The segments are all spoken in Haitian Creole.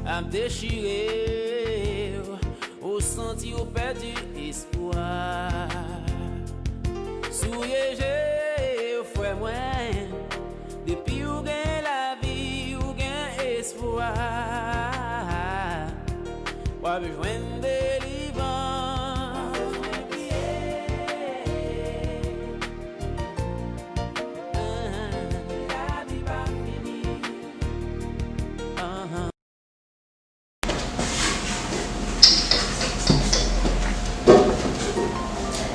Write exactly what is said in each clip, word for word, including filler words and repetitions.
Ap dechire w, ou santi w pèdi espwa. Souye je w, frè mwen, depi w gen lavi, w gen espwa. W ap jwenn delivrans. Lavi pa fini.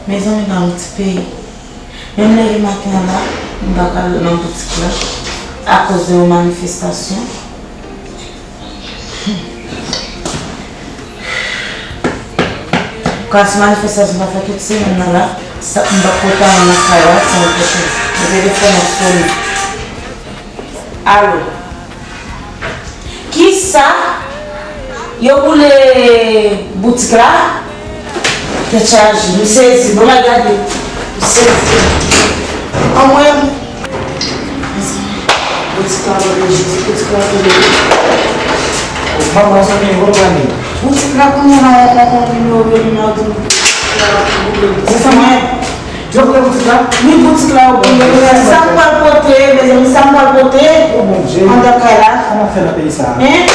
Mezanmi, nan yon ti peyi. Menm leve maten an la, m pa ka al nan boutik la akoz de yon manifestasyon. Ka si manifestasyon pa fè tout semèn nan la, sa m pa pote anyen nan kay la, sa m pote. Mete telefòn nan sone. Alo. Kisa? Yo boule boutik la? Tèt chaje, m sezi, bon, m al gade. M sezi. Anmwey. Boutik la, Jezi, boutik la, Jezi. Manman, sa gen gwo pwani. Boutik la, kounye a la, on, on, on nimewo, nimewo di. Se sa mwen. Yo boule boutik la? Wi, boutik la, yo boule. Sa m pral pote, mezanmi, sa m pral pote? O Bondye. Anndan kay la. Sa n ap fè nan peyi sa a? Hein?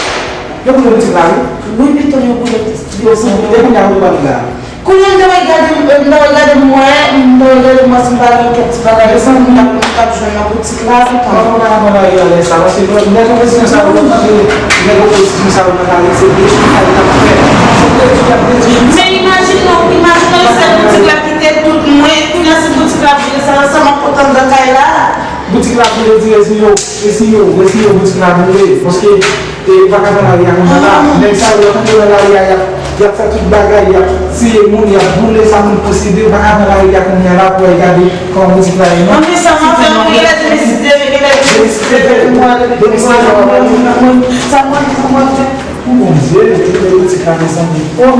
Yo boule boutik la, wi. Wi, pito yo boule. Yo boule. Depi kounye a, yo boule la. Kounye a, m ta pral gade, m ta pral gade, m wè, m ta pral gade, m wè si m pa gen kèk ti bagay. Mezanmi, m t ap, m t ap jwenn nan boutik la, se pa. Mwen pa ka pran lari a lè sa, paske lè, lè opozisyon sa yo, lè opozisyon sa yo nan lari, se detwi kay y ap fè. Se detwi y ap detwi. Men imajine w, imajine w, se boutik la ki te tout mwen, kounye a si boutik la boule, sa, sa m ap kontan anndan kay la. Boutik la boule, di reziye w, reziye w, reziye w, boutik la boule, paske e, ou pa ka pran lari a kounye a la. Nèg sa yo, lè yo nan lari a, y ap, y ap fè tout bagay, y ap tiye moun, y ap boule sa moun posede, ou pa ka pran lari a kounye a la pou w al gade kòman boutik la ye, non. Anben, sa m ap fè, mwen genlè demisite, mwen genlè demisite, mwen ale demisite, mwen, sa mwen, sa mwen fè. O Bondye, tout boutik la, mezanmi. O.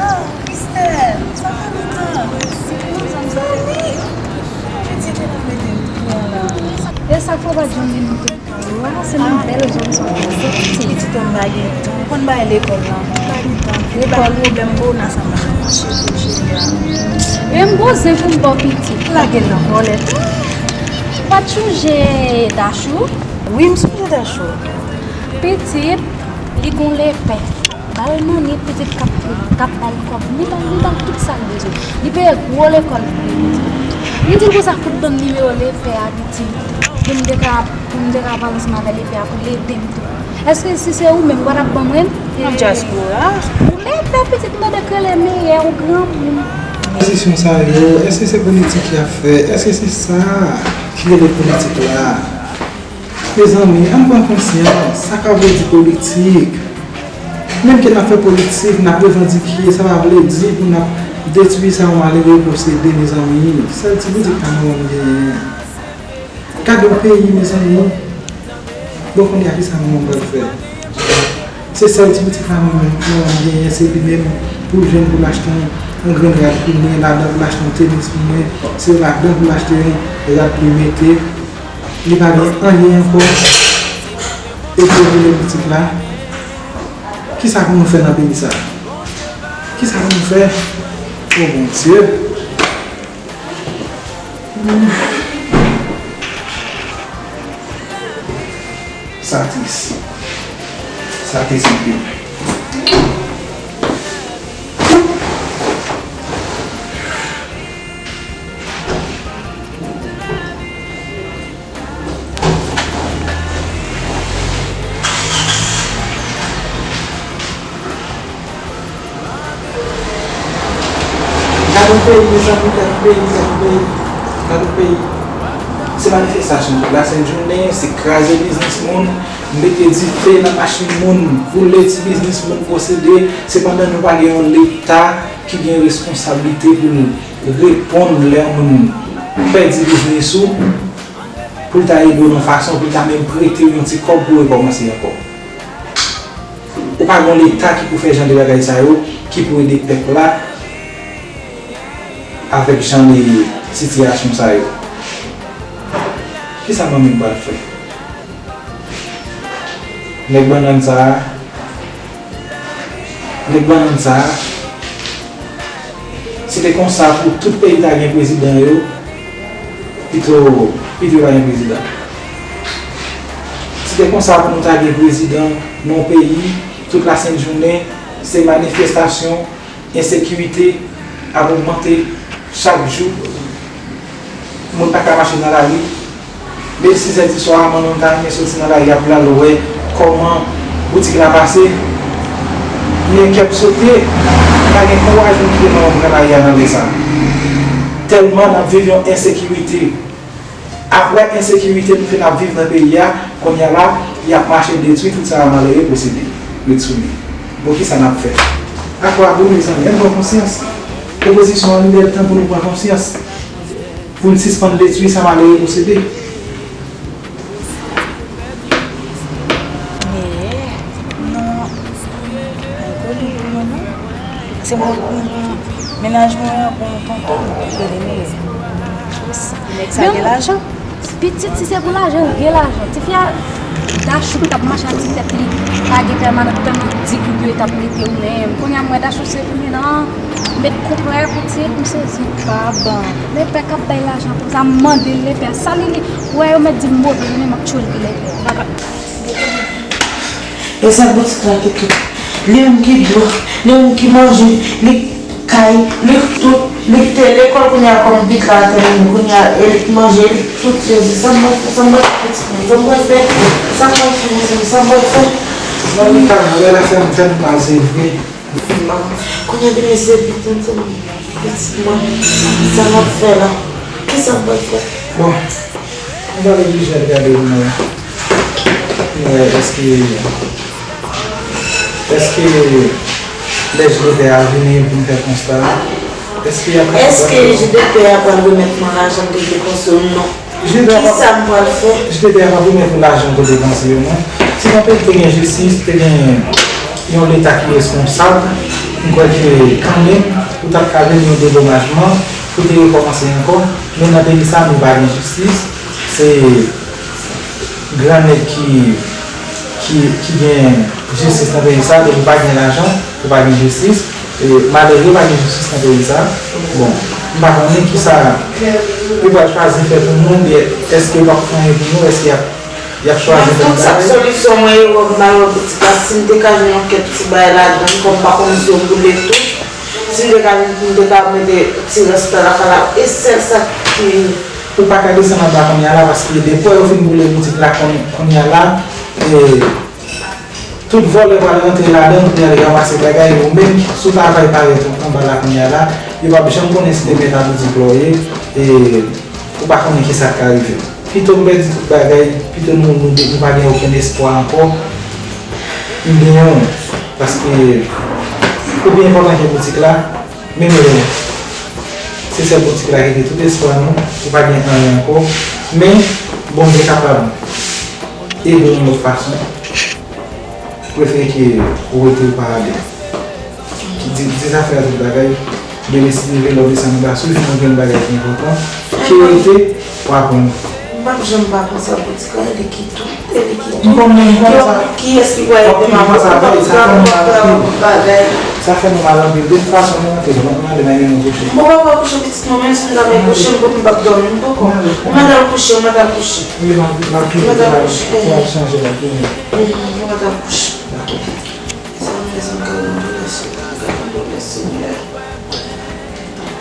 Oh, Christelle, sa fè lontan. Zanmi. Pitit ou nan mete m pran la. E sa fò w pa t janm vin mete m pran. Wa, se menm bèl jan m sot la. Pitit ou m pa gen tan. Ou konn bagay lekòl la. M pa gen tan. Lekòl pwoblèm pou w nan sa m pa mache pou cheri a. E m poze pou m ba w pitit. Lage l nan vòlè. Pa t sonje Dachou? Wi, m sonje Dachou. Pitit, li gon lepè. Ba l mannik, pitit k ap, k ap ba l kòb. Li ba l, li ba l tout sa l bezwen. Li peye gwo lekòl pou li, pitit. M di l konsa, fout ban m nimewo lepè a, pitit. Pou m te ka, pou m te ka pale ansanm avè lepè a, pou l ede m tou. Èske si se ou menm, ou pa t ap ban mwen? Nan dyaspora. Ou lepè, pitit, m tande k rele meyè, ou granmoun. Pozisyon sa yo, èske se politik y ap fè? Èske se sa ki rele politik la? Mezanmi, ann pran konsyans sa k ap vle di politik. Menm ke n ap fè politik, n ap revandike, sa pa vle di pou n ap detwi sa yon malere posede, mezanmi. Sèl ti boutik pa manman m genyen. Gade yon peyi, mezanmi. Bon, kounye a, kisa manman m pral fè? Se sèl ti boutik la manman m, manman m genyen, se li menm pou l jwenn pou l achte yon, yon grenn rad pou mwen, ladan pou l achte yon tenis pou mwen, se ladan pou l achte yon rad pou l mete. Li pa gen anyen ankò. Epi yo boule boutik la. Kisa pou nou fè nan peyi sa? Kisa pou nou fè? O Bondye! Sa tris. Sa tris anpil. Gade yon peyi, mezanmi, gade yon peyi, gade yon peyi, gade yon peyi. Se manifestasyon tout la sent jounen, se kraze biznis moun, mete dife nan machin moun, boule ti biznis moun posede. Sepandan, nou pa gen yon Leta ki gen responsablite pou l reponn lè yon moun pèdi biznis ou, pou l ta ede w nan fason, pou l ta menm prete w yon ti kòb pou w rekòmanse ankò. Ou Pa gen leta ki pou fè jan de bagay sa yo, ki pou ede pèp la avèk jan de sitiyasyon sa yo. Kisa manmi m pral fè? Nèg bannann sa a, nèg bannann sa a, si te konsa pou tout peyi ta gen prezidan yo, pito, pito yo pa gen prezidan. Si te konsa pou nou ta gen prezidan nan yon peyi, tout lasent jounen, se manifestasyon, ensekirite ap ogmante chak jou. Moun pa ka mache nan lari. Depi sis è di swa a, manman m ta renmen soti nan lari a pou l al wè kòman boutik la pase. Men kè m sote, m pa gen kouraj pou m kite manman m nan lari a nan lè sa a. Tèlman n ap viv yon ensekirite. Apre ensekirite nou fin ap viv nan peyi a, kounye a la, y ap mache detwi tout sa malere posede. Ret sou li. Bon, kisa n ap fè? Akwa boule, mezanmi, ann pran konsyans. Opozisyon an, li lè l tan pou nou pran konsyans. Pou n sispann detwi sa malere posede. Men, non, alkòlik mwen, non. Se mwen, mwen, mennaj mwen an, bon, tonton, mwen rele Meyè. Nèg sa gen lajan. Pitit, si se pou lajan, l gen lajan. Tifi a, dachou k t ap mache ak ti tèt li, pa gen pèmanan, pèmanan di goud yo, li t ap mete ou menm. Kounye a, m wè dachou se pou li, non. Met koup la pou ti, m sezi. Pa ban. Lepè k ap bay lajan konsa, m mande l, lepè, sa li, li, ou wè yo mèt di m move, men m ap tchwe l pou lepè. Vagabon. E sèl boutik la ki tout. Li menm ki dlo, li menm ki manje, li kay, li tout, li te lekòl kounye a kòm bit la tèmine, kounye a e li k manje, li tout, Jezi, sa m pral fè, sa m pral fè, pitit mwen, sa m pral fè, sa m pral fè, mezanmi, sa m pral fè. Mami, kalm, lè la fè m fè m mal, se vre. Kounye a vin eseye pitit mwen, pitit mwen, sa m ap fè la? Kisa m pral fè? Bon, nou pral oblije al gade pou nou wè. Nou wè èske, èske lè jidetè a vini pou n fè konsta, èske y ap... Èske jidetè a pral remèt mwen lajan m te depanse ou non? Kisa m pral fè? Jidetè a pa remèt ou lajan w te depanse yo non. Si nan peyi te gen jistis, te gen yon leta ki responsab, m kwè ke kanmenm ou t ap ka jwenn yon dedomajman pou te rekòmanse ankò. Men nan peyi sa, nou pa gen jistis. Se gran nèg ki, ki, ki gen jistis nan peyi sa, depi w pa gen lajan, ou pa gen jistis. E, malere pa gen jistis nan peyi sa. Bon, m pa konnen kisa yo pral chwazi fè pou nou, oubyen èske yo p ap fè anyen pou nou, èske y ap, y ap chwazi fè nou bagay. Nan tout sa k solisyon mwen, erè m al wè boutik la, si m te ka jwenn yon kèk ti bagay ladan, kòm m pa konnen si yo boule tout, si m te ka jwenn, m te ka mete ti rès la lakay la, e sèl sa ki... Ou pa ka desann anba kounye a la, paske depi yo fin boule boutik la kounye a la, e, tout vòlè pral rantre ladan, pou y al ranmase bagay, ou menm, si w ta pral parèt anba la kounye a la, yo p ap janm konnen si te mèt a boutik la w ye, e ou pa konnen kisa k ka rive. Pito m pèdi tout bagay, pito nou, nou, nou pa gen okenn espwa ankò. M gen yon, paske ou pi enpòtan ke boutik la, menm lè se sèl boutik la ki te tout espwa nou, ou pa gen anyen ankò. Men, Bondye kapab ede w yon lòt fason. Prefere ke ou rete ou pa ale. Di, di zafè a tout bagay. Demen si Dye vle, lè w desann ou ta swiv, nou gen yon bagay ki enpòtan. Ki rete, w aprann. M p ap janm pa konsa, boutik la, e li ki tou, e li ki tou. M konn menm konsa. Kiyès ki pral ede m avè w? Sa fè nou mal anpil. Sa fè nou mal anpil. De tout fason, nou rantre, nou ale, men nou kouche. Bon, papa, kouche pitit mwen, menm si m ta vle kouche, m p ap dòmi, m poko. Ou mèt al kouche, ou mèt al kouche. Wi, m ap, m ap kite pou m al chanje la, wi. Ou mèt al kouche. Dakò. Sa mezanmi, gade yon doulè, Senyè, gade yon doulè, Senyè.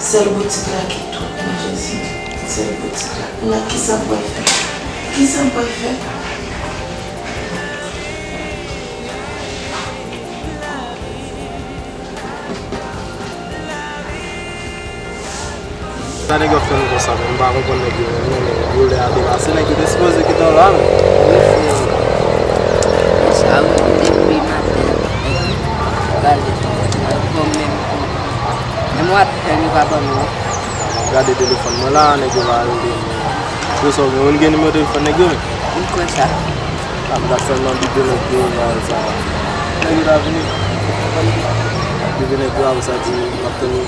Sèl boutik la ki tout, men Jezi. Sèl boutik la. Kounye a, kisa m pral fè? Kisa m pral fè? Sa nèg yo ap fè nou konsa menm? M pa konprann nèg yo menm, non, men doulè a depase nèg yo, te sipoze kite w la menm. Wi, frè m. Sa wi, depi maten, nèg yo pale tou, nan kò m menm tou. Menm w ap fè, yo pa ban nou. M ap gade telefòn mwen la, nèg yo pa rele m. Pou sa, ou gen nimewo telefòn nèg yo menm? M kwè sa. A, m ta sèlman bite nèg yo, bagay sa. Nèg yo ta vini. Yo vini pou apre sa di m ap tann yo.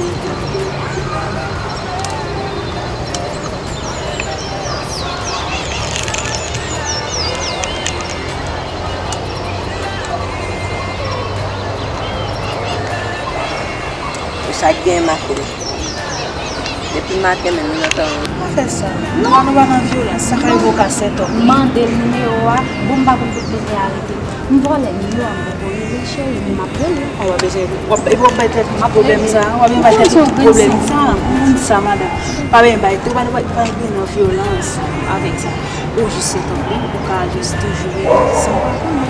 Sa k gen maten? Depi maten menm, nou nan tan. Pa fè sa. Non. Nou pa nan vyolans. Sa ka rive w ka sèt òm. M mande l nimewo a. Bon, m pa konn kote l te arete. M vòlè nimewo a, m poko rele cheri, men m ap rele. Ou pa bezwen, w ap, epi w ap bay tèt ou ti pwoblèm sa, w ap bay tèt ou ti pwoblèm sa, m konn sa, madanm. Pa bezwen bay, ou pa, pa, pa gen nan vyolans avèk sa. Ou jis se tankou, ou ka jis toujou rele san pa konnen.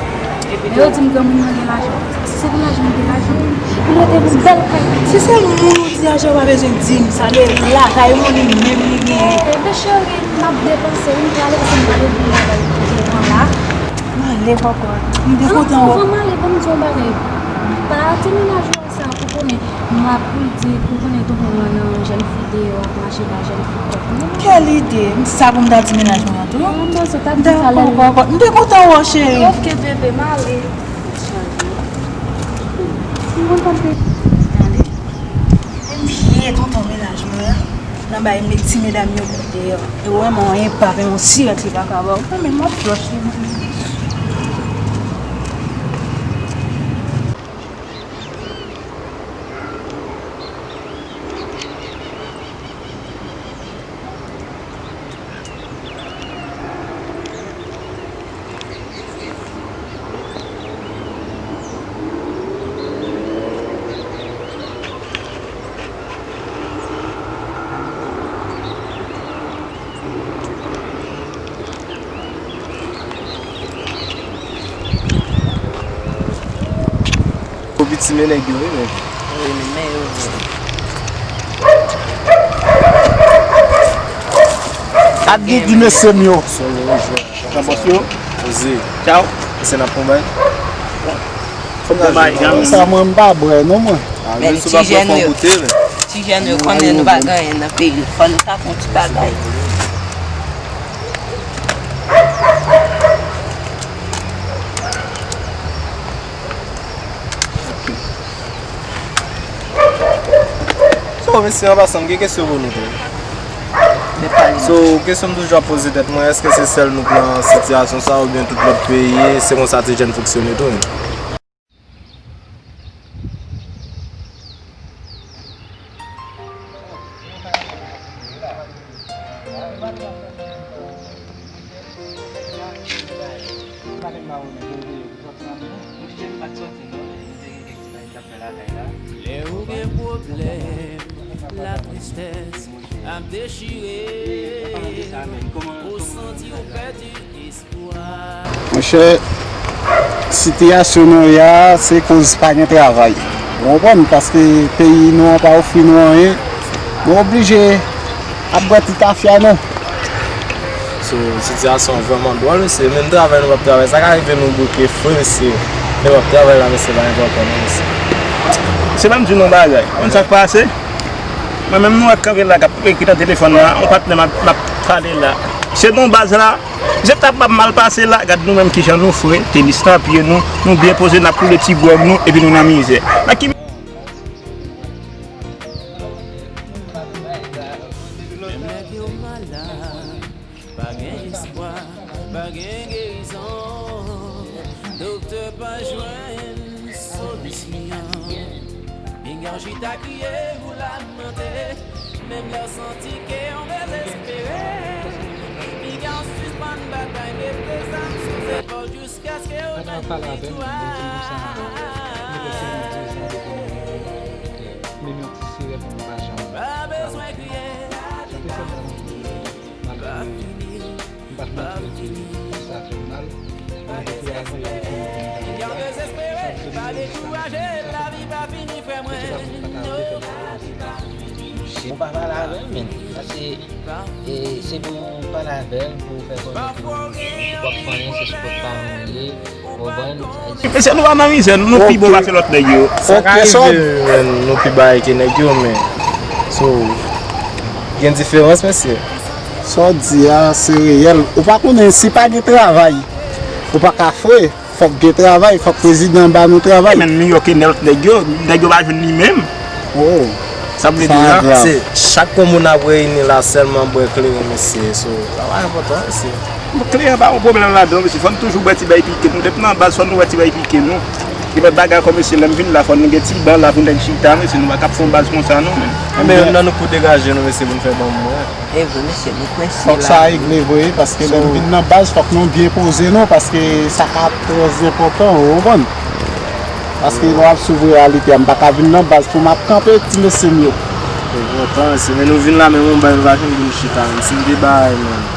Epi men yo di m granmoun nan gen lajan. Si se pou lajan, m gen lajan. M rete nan bèl kay. Si se moun ou di lajan, ou pa bezwen di m sa, de lakay mwen li menm li genyen. Bebe cheri, m ap depanse, m prale, paske m prale pou m bagay devan la. M ale papa. M te kontan wè. Anvan m ale, ban m di w yon bagay. Pa ti mennaj ou sa pou konnen. M ap pou l di, pou konnen tonton an nan jèn fi deyò ap mache ba jèn fi kòk. Kèl ide? M sa pou m ta di mennaj mwen an tou. An, m panse w t ap di sa lè l. Dakò, m te kontan wè w, cheri. Ok, bebe, m ale. M kontan te. Gade. Menm vye tonton mennaj mwen an nan bay met ti medam yo kote yo. E ou menm yon enpa, menm yon sirèt li pa ka ba w. Mwen menm m ap flòch li menm. Ou piti men nèg yo wi menm. Wi, men yo. Ak doudou mesye m yo. Jan bòs yo. Poze. Tchaw. Mesye n ap pran bay. Fò n pran bay, jan. Sa mwen m pa bwè non mwen. Men ti jèn yo, ti jèn yo konnen nou pa gen anyen nan peyi. Fò nou ta fè yon ti bagay. So, mesye, an pasan, m gen kesyon pou nou tou. So, kesyon m toujou ap poze tèt mwen, èske se sèl nou k nan sitiyasyon sa, oubyen tout lòt peyi, se konsa ti jèn fonksyone tou? Lè ou gen pwoblèm, latristès ap dechire ou, santi ou pèdi espwa. Monchè, sitiyasyon nou ye a, se koz pa gen travay. Ou konprann? Paske peyi nou an pa ofri nou anyen. Nou oblije ap bwè ti tafya nou. So, sitiyasyon an vrèman dwòl, mesye. Menm travay nou p ap travay. Sa ka rive nou bouke fre, mesye. Men w ap travay la, mesye, pa enpòtan non, mesye. Se pa m di nou yon bagay. Konn sa k pase? Mwen menm nou wè kanpe la k ap ekri nan telefòn la, yon patnè m ap, m ap pale la. Se bon baz la, misye t ap ap mal pase la, gad nou menm kijan nou fre, tenis nan pye nou, nou byen poze, n ap koule ti gwòg nou, epi nou nan mizè. Nan ki Menm lè ke w malad, pa gen espwa, pa gen gerizon. Doktè pa jwenn solisyon. Pinga w chita kriye ou lamante. Menm lè w santi ke w dezespere. Pinga w sispann batay, mete zam sou zepòl jiskaske w jwenn viktwa. Men yon ti sirèt mwen pa janm. Pa bezwen kriye, la vi pa fini. Pa fini, pa fini. Sa fè m mal. Mwen te fè avè yo pou mwen. Yo dezespere, pa dekouraje, la vi pa fini, frè mwen. Non, la vi pa fini. Ou pa pale avè l, men. Paske, e, se pou w pale avè l, pou w fè konnen ke w ap fè anyen, se sipòt paran w ye. Mesye, nou pa nan mizè, nou, nou pi bon pase lòt nèg yo. Sa ka rive, men nou pi bay ke nèg yo, men so, gen diferans, mesye. Sa w di a, se reyèl. Ou pa konnen, si pa gen travay, ou pa ka fre. Fòk gen travay, fòk prezidan ba nou travay. Men miyò ke lòt nèg yo, nèg yo pa jwenn li menm. Oh, sa vle di sa grav. Se chak komin ap reyini la sèlman bwè kleren, mesye. So, sa pa enpòtan, mesye. Kleren pa yon pwoblèm ladan, mesye. Fò n toujou bwè ti bay pike nou. Depi nan baz, fò nou bwè ti bay pike nou. Gen lòt bagay ankò, mesye. Lè m vin la, fò nou gen ti ban la pou nèg chita, mesye. Nou pa ka ap fè yon baz konsa, non, men. Enben, youn nan nou pou degaje nou, mesye, pou n fè ban mwen. E vre, mesye, nou prese la. Fòk sa regle vre, paske lè n vin nan baz, fòk nou byen poze nou, paske sa ka trè enpòtan, ou konprann? Paske lè w ap swiv reyalite a, m pa ka vin nan baz pou m ap kanpe ti mesye m yo. Enpòtan, mesye, men nou vin la, menm yon bay nou pa jwenn pou nou chita, menm si m te bay, menm.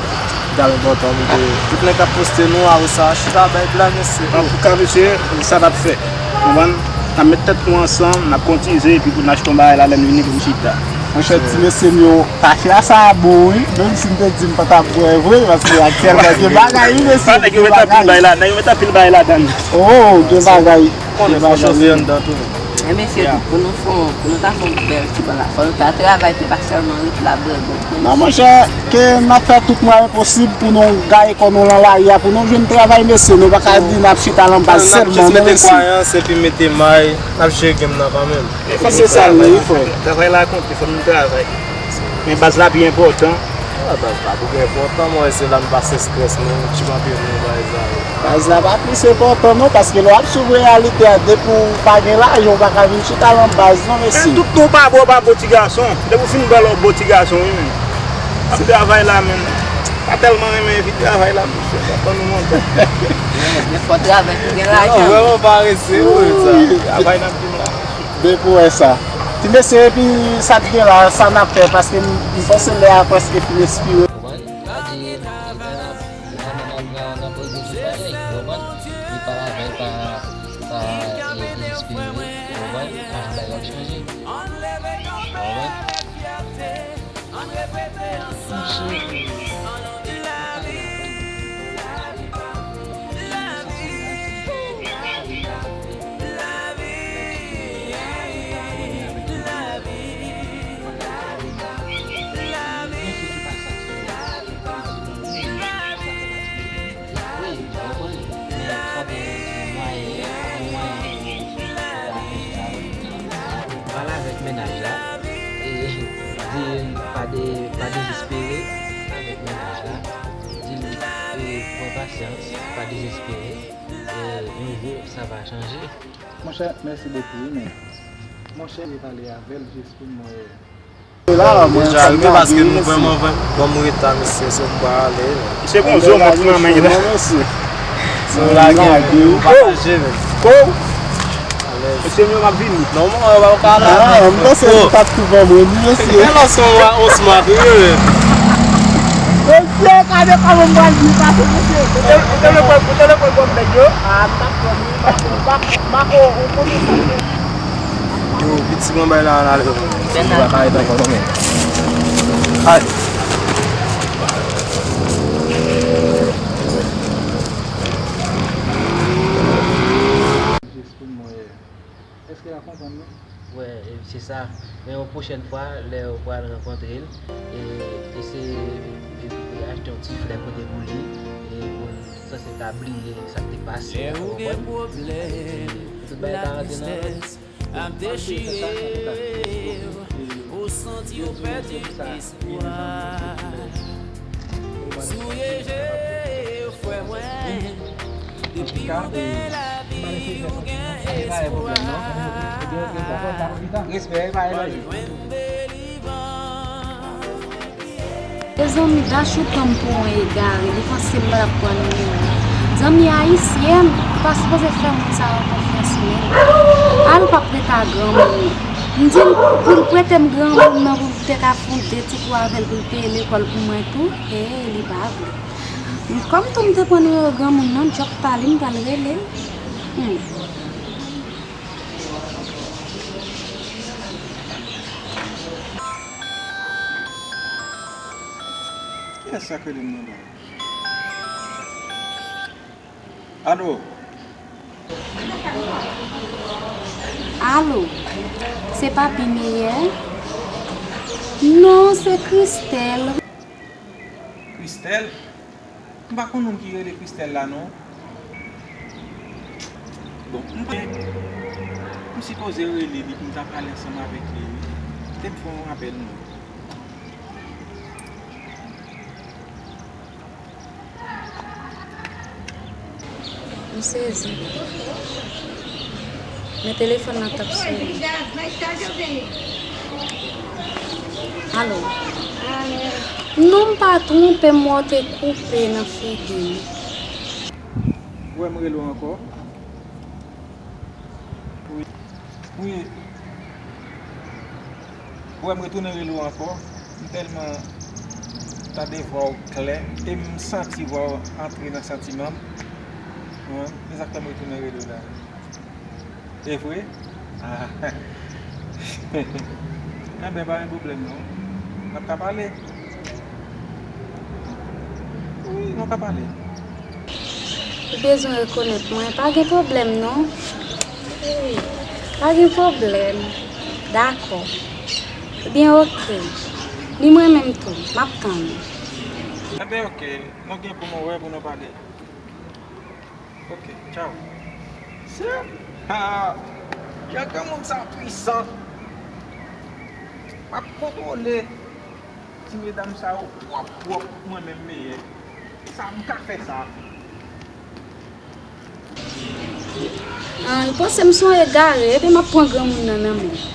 Li t ap enpòtan pou te. Tout nèg k ap poste nou, apre sa, chita bay blag, mesye. Antouka, mesye, sa n ap fè. Konprann? N ap met tèt nou ansanm, n ap kotize, epi pou n achte yon bagay la, lè n vini pou n chita. Monchè, ti mesye m yo, kafe a sa bon wi. Menm si m te di m pa t ap bwè vre, paske aktyèlman gen bagay wi mesye. Sa nèg yo met anpil bay la, nèg yo met anpil bay ladan. Oh, gen bagay. Konnen fò chofè anndan tou. Men mesye, pou nou fè, pou nou ta fè yon bèl ti ban la, fò nou ta travay tou, pa sèlman ret la bwè bon. Non monchè, ke n ap fè tout mwayen posib pou nou gaye kò nou lan lari a, pou nou jwenn travay mesye, nou pa ka di n ap chita lan baz sèlman non mesye. N ap jis mete kwayans epi mete may, n ap jere game nan kanmenm. Se sa l ye wi frè. Travay la konte, fò nou travay. Men baz la pi enpòtan. A, baz la pi enpòtan, mwen se la n pase strès nou, ti kanpe nou bay sa yo. Baz la pa plis enpòtan non, paske lè w ap swiv reyalite a, depi w pa gen lajan, w pa ka vin chita lan baz non mesye. Tout non pa bon, pa bon ti gason. Depi w fin bèl, w bon ti gason wi menm. Ap travay la menm. Pa tèlman renmen vi travay la mesye, sa ban nou manti. Men fò travay pou gen lajan. Vrèman parese wi sa. Travay n ap di m la. Depi w wè sa. Ti mesye, epi sa k gen la, sa n ap fè, paske m, m panse lè a prèske fin ekspire. Ou konprann? Sa di, li pa nan, li pa nan, nan, nan pwodui sou sa, li konprann? Li pa avè l, pa, pa, e, dezespere, ou konprann? Anyen bagay ap chanje. Ou konprann? Wi, ou konprann, men fòk gen mwayen, fòk gen mwayen pou, pou ta fè sa. Pale avèk mennaj la, e, di l pa de, pa dezespere avèk mennaj la, di l, e, pran pasyans, pa dezespere, e, yon jou sa va chanje. Monchè, mèsi bokou wi men, monchè, m pale avè l jis pou m wè. Deja wi, paske nou vrèman, vrèman, ban m reta mesye, so m pral ale. Misye gon zo mòt nan men li la. So lage men, nou pataje men. Mesye m yo m ap vini. Non, mwen pa ka la. Ah, m panse li t ap tou ban mwen li mesye. Gen lòt son wa on smat wi men. Mesye, gade kòman m pral vin pase mesye. Ou te leve, ou te leve kòm nèg yo. Ah, m t ap pran li, m pa, m pa, m pa ko, ou konnen sa. Yo, piti mwen bay la, la, la. Mwen pa ka ret ankò non men. Ay. Jis pou mwen. Èske l ap konprann nou? Wè, e, se sa. Men yon pwochèn fwa, lè w pral rankontre l, e, eseye, e, e, achte yon ti flè pote pou li, e, pou l sanse ka bliye sa k te pase a, ou konprann? E, pou tout bagay ka rantre nan lòd. Ap dechire w, ou santi w pèdi espwa. Souye je w, frè mwen, depi w gen lavi, w gen espwa. Pral jwenn delivrans. Mezanmi, Dachou pran m pou yon egare, li panse m pa t ap pran nimewo l. Zanmi ayisyen, ou pa sipoze fè moun sa yo konfyans menm. Al p ap ret a granmoun nan. M di l pou l prete m granmoun nan pou m te ka fè yon de ti kou avè l pou l peye lekòl pou mwen tou. Ee, li pa vle. Kòm tou m te pran nimewo granmoun nan, djòb pa li m pral rele l. Hmm. Kiyès sa k rele m nan la? Alo? Alo? Se papi Meyè? Non, se Christelle. Christelle? M pa konn moun ki rele Christelle la non. M pa, m sipoze rele li pou m ta pale ansanm avèk li, wi. Te m fè yon apèl, non. M sezi. Men telefòn nan t ap sone. Alo. Non, m pa twonpe m, wè w te koupe nan figi m. Ou wè m rele w ankò? Wi. Wi. Ou wè m retounen rele w ankò. M tèlman tande vwa w klè e m santi vwa w antre nan santiman m. Wi, se sa k fè m retounen rele w la. E vre? Ah. Enben, pa gen pwoblèm non. N ap ka pale. Wi, nou ka pale. Ou bezwen rekonèt mwen, pa gen pwoblèm non. Wi, pa gen pwoblèm. Dakò. Ebyen, oke. Ni mwen menm tou, m ap tann ou. Enben, oke. Nou gen pou nou wè, pou nou pale. Oke, tchaw. Se, ha, jan granmoun sa pwisan. M ap kontwole ti medam sa yo pwòp, pwòp, mwen menm meyè. Sa m ka fè sa. Ah, ou panse m se yon egare, epi m ap pran granmoun nan nan men.